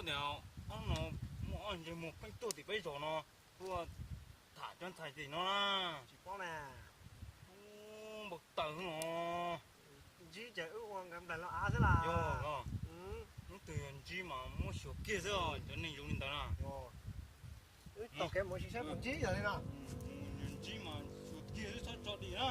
Niam, ob no muaj ob ntsej muag pheej tuaj tim peb zos no, tuaj tham cov ntxhais tim no na. Tsis paub na. Ub, npau taws no. Ntsib ces wb ua nkawd nplaig los av xwb las. Yog los. Hnub twg yog ntsib mas muab xyuas kiag xwb os, cov neeg zoo li ntawd na. Wb taug kev mus sim saib puas ntsib yog li no. Ntsib mas xyuas kiag xwb, txhob tso dim na.